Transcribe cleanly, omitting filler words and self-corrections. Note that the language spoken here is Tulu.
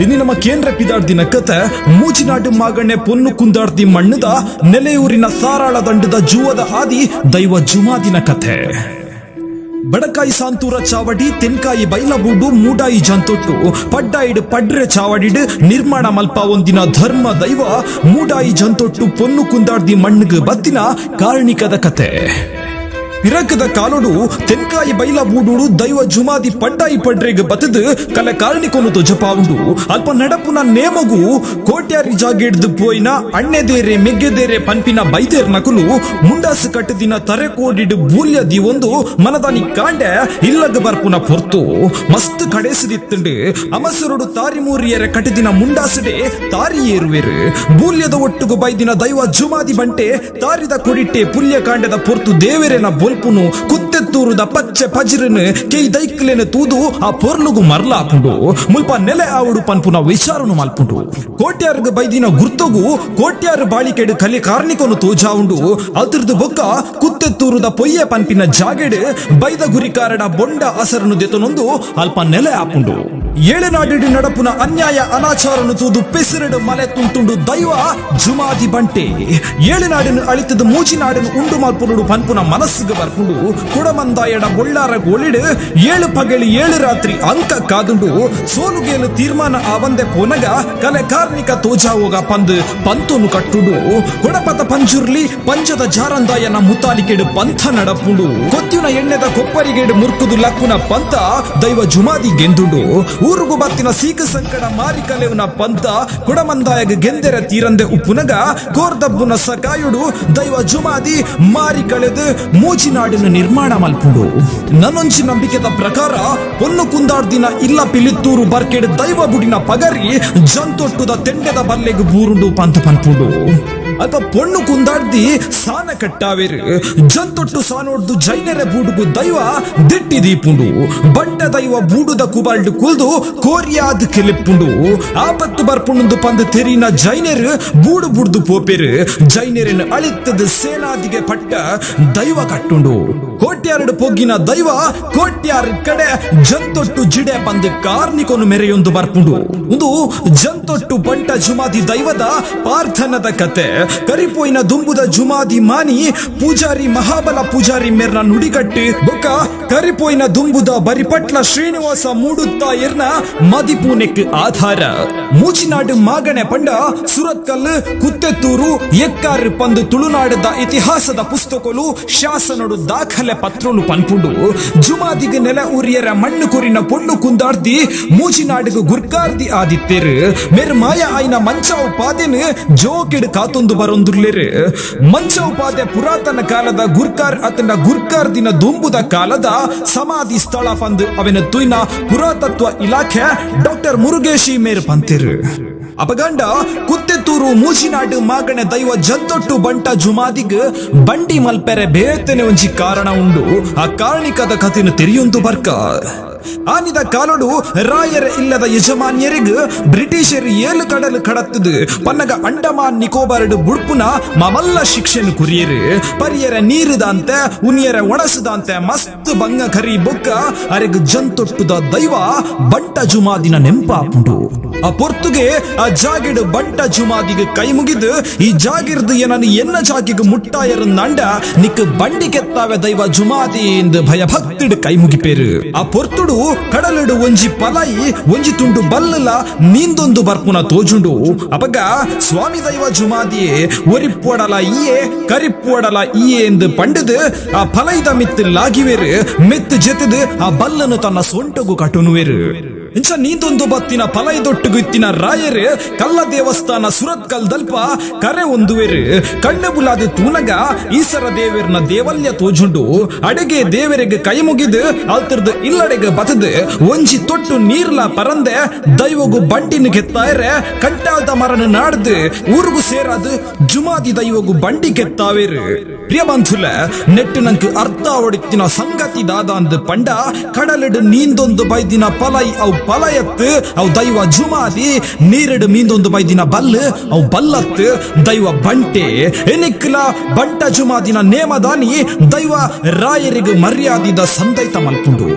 ಇನಿ ನಮ್ಮ ಕೇಂದ್ರ ಪಿದಾಡ್ದಿನ ಕತೆ ಮೂಚಿನಾಡು ಮಾಗಣ್ಣೆ ಪೊನ್ನು ಕುಂದಾಡ್ದಿ ಮಣ್ಣದ ನೆಲೆಯೂರಿನ ಸಾರಾಳ ದಂಡದ ಜೂವದ ಆದಿ ದೈವ ಜುಮಾದಿನ ಕಥೆ. ಬಡಕಾಯಿ ಸಾಂತೂರ ಚಾವಡಿ, ತೆನ್ಕಾಯಿ ಬೈಲಬೂಡು, ಮೂಡಾಯಿ ಜಂತೊಟ್ಟು, ಪಡ್ಡಾಯಿಡು ಪಡ್ರೆ ಚಾವಡಿಡು ನಿರ್ಮಾಣ ಮಲ್ಪ ಒಂದಿನ ಧರ್ಮ ದೈವ ಮೂಡಾಯಿ ಜಂತೊಟ್ಟು ಪೊನ್ನು ಕುಂದಾಡ್ದಿ ಮಣ್ಣಿಗೆ ಬತ್ತಿನ ಕಾರ್ಣಿಕದ ಕತೆ. ಪಿರಕದ ಕಾಲೋಡು ತೆನ್ಕಾಯಿ ಬೈಲಬೂಡು ದೈವ ಜುಮಾದಿ ಪಡ್ಡಾಯಿ ಪಡ್ರೆಗ್ ಬತ್ತದು ಕಲೆ ಕಾರ್ಣಿಕೊನು ತೊಜಪಾವುಂಡು. ಅಲ್ಪ ನಡಪುನ ನೇಮಗು ಕೋಟ್ಯಾರಿ ಜಾಗೆಡ್ದು ಪೋಯಿನ ಅಣ್ಣೆದೇರೆ ಮೆಗ್ಗೆದೇರೆ ಪನ್ಪಿನ ಬೈದೇರ್ ನಕುಲು ಮುಂಡಾಸು ಕಟ್ಟದಿನ ತರೆಕೋಡಿಡು ಬೂಲ್ಯ ದಿವೊಂದು ಮನದಾನಿ ಕಾಂಡೆ ಇಲ್ಲಗ ಬರ್ಪುನ ಪೊರ್ತು ಮಸ್ತ್ ಕಡೇಸದಿತ್ತುಂಡು. ಅಮಸರುಡು ತಾರಿ ಮೂರಿಯರೆ ಕಟ್ಟದಿನ ಮುಂಡಾಸುಡೆ ತಾರಿ ಏರುವೆರು. ಬೂಲ್ಯದ ಒಟ್ಟುಗು ಬೈದಿನ ದೈವ ಜುಮಾದಿ ಬಂಟೆ ತಾರಿದ ಕೊಡಿಟ್ಟೆ ಪುಲ್ಯ ಕಾಂಡದ ಪೊರ್ತು ದೇವೆರೆನ ಬೊಲ್ಪುನು ಕುತ್ತೆತ್ತೂರುದ ಪಚ್ಚೆ ಪಜಿರನು ಕೆಯ್ ದೈಕ್ಲೆನ ತೂದು ಆ ಪೊರ್ಲುಗು ಮರ್ಲಾಪುಂಡು. ಮುಲ್ಪ ನೆಲೆ ಆವುಡು ಪನ್ಪುನ ವಿಚಾರನು ಮಲ್ಪುಂಡು. ಕೋಟ್ಯಾರ್ಗ್ ಬೈದಿನ ಗುರ್ತೊಗು ಕೋಟ್ಯಾರು ಬಾಳಿಕೆಡು ಕಲಿ ಕಾರ್ಣಿಕೊನು ತೋಜಾವುಂಡು. ಅಲ್ತಿರ್ದು ಬೊಕ್ಕ ಕುತ್ತೆತ್ತೂರುದ ಪೊಯ್ಯೆ ಪನ್ಪಿನ ಜಾಗೆಡು ಬೈದ ಗುರಿಕಾರಡ ಬೊಂಡ ಅಸರನು ದೆತನೊಂದು ಅಲ್ಪ ನೆಲೆ ಆಪುಂಡು. ಏಳೆನಾಡಿಡು ನಡಪುನ ಅನ್ಯಾಯ ಅನಾಚಾರನು ತೂದು ಪೆಸಿರಡು ಮಲೆ ತುಂಟುಂಡು ದೈವ ಜುಮಾದಿ ಬಂಟೆ. ಏಳೆನಾಡನ್ನು ಅಳಿತದ ಮೂಜಿನಾಡನ್ನು ಉಂಡು ಮಲ್ಪುನುಡು ಪನ್ಪುನ ಮನಸ್ಸಿಗೆ ಬರ್ಪುಂಡು. ಕುಡಮಂದಾಯಡ ಬೊಳ್ಳಾರ ಗೋಳಿಡು 7 ಪಗಲಿ 7 ರಾತ್ರಿ ಅಂಕ ಕಾದುಂಡು. ಸೋಲುಗೇಲು ತೀರ್ಮಾನ ಆವಂದೆ ಪೋನಗ ಕಲೆ ಕಾರ್ಣಿಕ ತೋಜಾವೋಗ ಪಂದು ಪಂತೋನು ಕಟ್ಟುಂಡು. ಕೊಡಪದ ಪಂಜುರ್ಲಿ ಪಂಜದ ಜಾರಂದಾಯನ ಮುತಾಲಿಕೆಡು ಪಂಥ ನಡಪುಂಡು. ಕೊತ್ಯುನ ಎಣ್ಣೆದ ಕೊಪ್ಪರಿಗೇಡು ಮುರ್ಕುದು ಲಕ್ಕುನ ಪಂಥ ದೈವ ಜುಮಾದಿ ಗೆಂದುಂಡು. ಊರುಗು ಬತ್ತಿನ ಸೀಕ ಸಂಕಡ ಮಾರಿ ಕಲೆವುನ ಪಂಥ ಕುಡಮಂದಾಯಗ ಗೆಂದೆರ ತೀರಂದೆ ಉಪ್ಪುನಗ ಕೋರ್ದಬ್ಬುನ ಸಕಾಯುಡು ದೈವ ಜುಮಾದಿ ಮಾರಿ ಕಳೆದು ಮೂಜಿನಾಡಿನ ನಿರ್ಮಾಣ ಮಲ್ಪುಂಡು. ನನ್ನೊಂಚಿ ನಂಬಿಕೆದ ಪ್ರಕಾರ ಪೊನ್ನು ಕುಂದಾಡ್ದಿನ ಇಲ್ಲ ಪಿಲಿತ್ತೂರು ಬರ್ಕೆಡ್ ದೈವ ಬುಡಿನ ಪಗರಿ ಜಂತೊಟ್ಟುದ ತೆಂಡೆದ ಬಲ್ಲೆಗು ಬೂರುಂಡು ಪಂತ ಪನ್ಪುಂಡು. ಅಲ್ಪ ಪೊಣ್ಣು ಕುಂದಾಡ್ದಿ ಸಾನ ಕಟ್ಟಾವೇರು. ಜಂತೊಟ್ಟು ಸಾನೋಡ್ದು ಜೈನರ ಬೂಡುಗು ದೈವ ದಿಟ್ಟಿ ದೀಪುಂಡು. ಬಂಟ ದೈವ ಬೂಡುದ ಕುಬಾಲ್ಡು ಕುಲ್ದು ಕೋರಿಯಾದ್ ಕೆಲಿಪ್ಪುಂಡು. ಆಪತ್ತು ಬರ್ಪುಂಡು ಪಂದು ತೆರಿನ ಜೈನರು ಬೂಡು ಬುಡ್ದು ಪೋಪೆರು. ಜೈನರನ್ನು ಅಳಿತದ ಸೇನಾದಿಗೆ ಪಟ್ಟ ದೈವ ಕಟ್ಟುಂಡು. ಕೋಟ್ಯಾರಡು ಪೊಗ್ಗಿನ ದೈವ ಕೋಟ್ಯಾರ ಕಡೆ ಜಂತೊಟ್ಟು ಜಿಡೆ ಪಂದು ಕಾರ್ನಿಕೊನು ಮೆರೆಯೊಂದು ಬರ್ಪುಂಡು. ಒಂದು ಜಂತೊಟ್ಟು ಬಂಟ ಜುಮಾದಿ ದೈವದ ಪಾರ್ಥನದ ಕತೆ. ಕರಿಪೋಯಿನ ದುಂಬುದ ಜುಮಾದಿ ಮಾನಿ ಪೂಜಾರಿ ಮಹಾಬಲ ಪೂಜಾರಿ ಮೆರ್ನ ನುಡಿಗಟ್ಟು ಬೊಕ್ಕ ಕರಿಪೋಯಿನ ದುಂಬುದ ಬರಿಪಟ್ಲ ಶ್ರೀನಿವಾಸ ಮೂಡುತ್ತಾ ಎರ್ನ ಮದಿಪೂನೆಕ್ ಆಧಾರ. ಮೂಚಿನಾಡು ಮಾಗಣೆ ಪಂಡ ಸುರತ್ಕಲ್ ಕುತ್ತೆತ್ತೂರು ಎಕ್ಕಾರು ಪಂದು ತುಳುನಾಡದ ಇತಿಹಾಸದ ಪುಸ್ತಕಲು ಶಾಸನಡು ದಾಖಲೆ ಪತ್ರಲು ಪನ್ಪುಂಡು. ಜುಮಾದಿಗ್ ನೆಲ ಉರಿಯರ ಮಣ್ಣು ಕೊರಿನ ಪೊಣ್ಣು ಕುಂದಾಡ್ದಿ ಮೂಚಿನಾಡಿಗೆ ಗುರ್ಕಾರ್ದಿ ಆದಿತ್ತೇರು. ಮೇರ್ ಮಾಯ ಆಯ್ನ ಮಂಚಾವು ಪಾದೆನು ಜೋಕೆಡು ಕಾತೊಂದು ಬರೊಂದುರ್ಲೇರು. ಮಂಚಾವು ಪಾದೆ ಪುರಾತನ ಕಾಲದ ಗುರ್ಕಾರ್ ಅತನ ಗುರ್ಕಾರ್ ದಿನ ದುಂಬುದ ಕಾಲದ ಸಮಾಧಿ ಸ್ಥಳ ಪಂದು ಅವೆನ ತುಯ್ನ ಪುರಾತತ್ವ ಇಲಾಖೆ ಡಾಕ್ಟರ್ ಮುರುಗೇಶಿ ಮೇರ್ ಪಂತಿರು. ಅಪಗಂಡ ಕುತ್ತೆತ್ತೂರು ಮೂಚಿನಾಡು ಮಾಗಣೆ ದೈವ ಜಂತೊಟ್ಟು ಬಂಟ ಜುಮಾದಿಗ್ ಬಂಡಿ ಮಲ್ಪೆರೆ ಬೇತನೆ ಒಂಜಿ ಕಾರಣ ಉಂಡು. ಆ ಕಾರಣಿಕದ ಕಥೆನು ತೆರಿಯೊಂದು ಬರ್ಕ. ಆನಿದ ಕಾಲೋಡು ರಾಯರ ಇಲ್ಲದ ಯಜಮಾನ್ಯರಿಗ್ ಬ್ರಿಟಿಷರು 7 ಕಡಲು ಕಡತ್ತದು ಪನ್ನಗ ಅಂಡಮಾನ್ ನಿಕೋಬಾರ್ಡ್ ಬುಡ್ಪುನ ಮಮಲ್ಲ ಶಿಕ್ಷೆನು ಕುರಿಯರು. ಪರಿಯರ ನೀರುದಾಂತೆ ಉನಿಯರ ಒಣಸುದಾಂತೆ ಮಸ್ತ್ ಬಂಗ ಕರಿ ಬೊಕ್ಕ ಅರೆಗ್ ಜಂತೊಟ್ಟುದ ದೈವ ಬಂಟ ಜುಮಾದಿನ ನೆಂಪಾಪುಂಡು. ಆ ಪೊರ್ತುಗೆ ಆ ಜಾಗಿಡು ಬಂಟ ಜುಮಾದಿಗೆ ಕೈ ಮುಗಿದು ಈ ಜಾಗಿರ್ದು ಏನನ್ನು ಎನ್ನ ಜಾಗಿಗೆ ಮುಟ್ಟಾಯರು ನಂಡ ನಿಕ್ ಬಂಡಿ ಕೆತ್ತಾವೆ ದೈವ ಜುಮಾದಿ ಎಂದು ಭಯಭಕ್ತಿಡು ಕೈ ಮುಗಿಪೇರು. ಆ ಪೊರ್ತುಡು ಕಡಲಿಡು ಒಂಜಿ ಪಲಾಯಿ ಒಂಜಿ ತುಂಡು ಬಲ್ಲಲ ನೀಂದೊಂದು ಬರ್ಪುನ ತೋಜುಂಡು. ಅಪಗ ಸ್ವಾಮಿ ದೈವ ಜುಮಾದಿಯೇ ಒರಿಪ್ಪೊಡಲ ಇಯೇ ಕರಿಪ್ಪೊಡಲ ಇಯೇ ಎಂದು ಪಂಡದು ಆ ಪಲೈದ ಮಿತ್ತು ಲಾಗಿವೇರು. ಮೆತ್ತು ಜೆತದು ಆ ಬಲ್ಲನು ತನ್ನ ಸೊಂಟಗು ಕಟುನುವೇರು. ಇಂಚ ನೀಂದೊಂದು ಬತ್ತಿನ ಪಲೈದೊಟ್ಟುಗು ಇತ್ತಿನ ರಾಯರು ಕಲ್ಲ ದೇವಸ್ಥಾನ ಸುರತ್ಕಲ್ ದಲ್ಪ ಕರೆ ಒಂದುವೆರು. ಕಣ್ಣು ಬುಲಾದು ತೂನಗ ಈಸರ ದೇವರ್ನ ದೇವಲ್ಯ ತೋಜುಂಡು. ಅಡೆಗೆ ದೇವರಿಗೆ ಕೈ ಮುಗಿದು ಅಲ್ತಿರ್ದು ಇಲ್ಲಡೆಗೆ ಬತದು ಒಂಜಿ ತೊಟ್ಟು ನೀರ್ಲ ಪರಂದೆ ದೈವಗು ಬಂಡಿನ ಕೆತ್ತಾಯರೆ ಕಂಟಾಲ್ದ ಮರನ ನಾಡ್ದು ಊರುಗು ಸೇರಾದು ಜುಮಾದಿ ದೈವಗು ಬಂಡಿ ಕೆತ್ತಾವೇರು. ಪ್ರಿಯ ಬಂಧುಲ ನೆಟ್ಟು ನಂಕ್ ಅರ್ಥ ಒಡಿತ್ತಿನ ಸಂಗತಿ ದಾದ ಅಂದ್ ಪಂಡ ಕಡಲಿಡು ನೀಂದೊಂದು ಬೈದಿನ ಪಲೈ ಅವು ಪಲಯತ್ತು ಅವು ದೈವ ಜುಮಾದಿ, ನೀರಿಡು ಮೀಂದೊಂದು ಬೈದಿನ ಬಲ್ಲು ಅವು ಬಲ್ಲತ್ತು ದೈವ ಬಂಟೆ. ಎನಿಕ್ಲ ಬಂಟ ಜುಮಾದಿನ ನೇಮದಾನಿ ದೈವ ರಾಯರಿಗೆ ಮರ್ಯಾದಿದ ಸಂದೈತ ಮಲ್ಪುಂಡು.